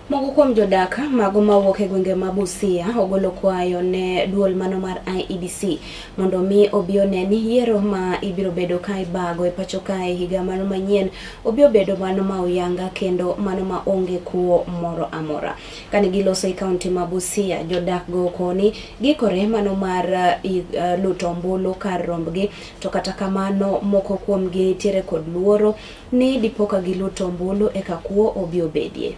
Moko kuom jodak mago mawuok e gwenge ma Busia ogolo kwayo ne duol mano mar IEBC mondo mi obi one ni yiero ma ibiro bedo ka ibago e pacho kae higa mano manyien obi obedo mano ma oyanga kendo mano ma onge kuo moro amora. Kane giloso e kaunti ma Busia, jodak go koni gikore mano mar luto ombulu kar rombgi, to kata kamano moko kuomgi nitiere kod luoro ni dipo ka giluto ombulu eka kuo obi obedie.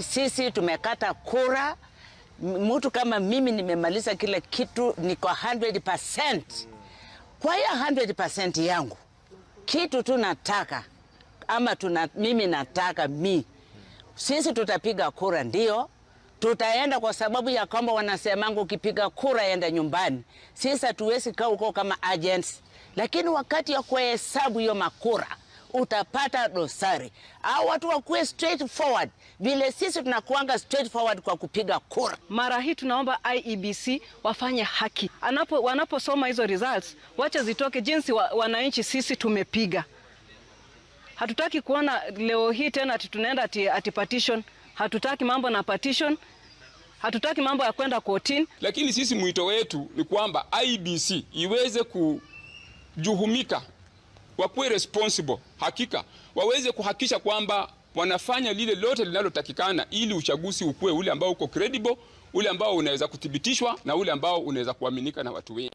Sisi tumekata kura. Mtu kama mimi nimemaliza kila kitu, niko 100%. Kwa hiyo 100% yangu, kitu tu nataka ama mimi nataka sisi tutapiga kura, ndio tutaenda, kwa sababu ya kwamba wanasemangu ukipiga kura enda nyumbani. Sisi hatuwezi kaa huko kama agents, lakini wakati ya kuhesabu hiyo makura utapata dosari au watu wakuwe straightforward vile sisi tunakuanga straightforward kwa kupiga kura. Mara hii tunaomba IEBC wafanye haki. Wanaposoma hizo results wacha zitoke jinsi wananchi sisi tumepiga. Hatutaki kuona leo hii tena ati tunaenda ati petition. Hatutaki mambo na petition. Hatutaki mambo ya kwenda kotini. Lakini sisi mwito wetu ni kwamba IEBC iweze kujuhumika, wakuwe responsible, hakika waweze kuhakikisha kwamba wanafanya lile lote linalotakikana ili uchaguzi ukuwe ule ambao uko credible, ule ambao unaweza kuthibitishwa na ule ambao unaweza kuaminika na watu wengi.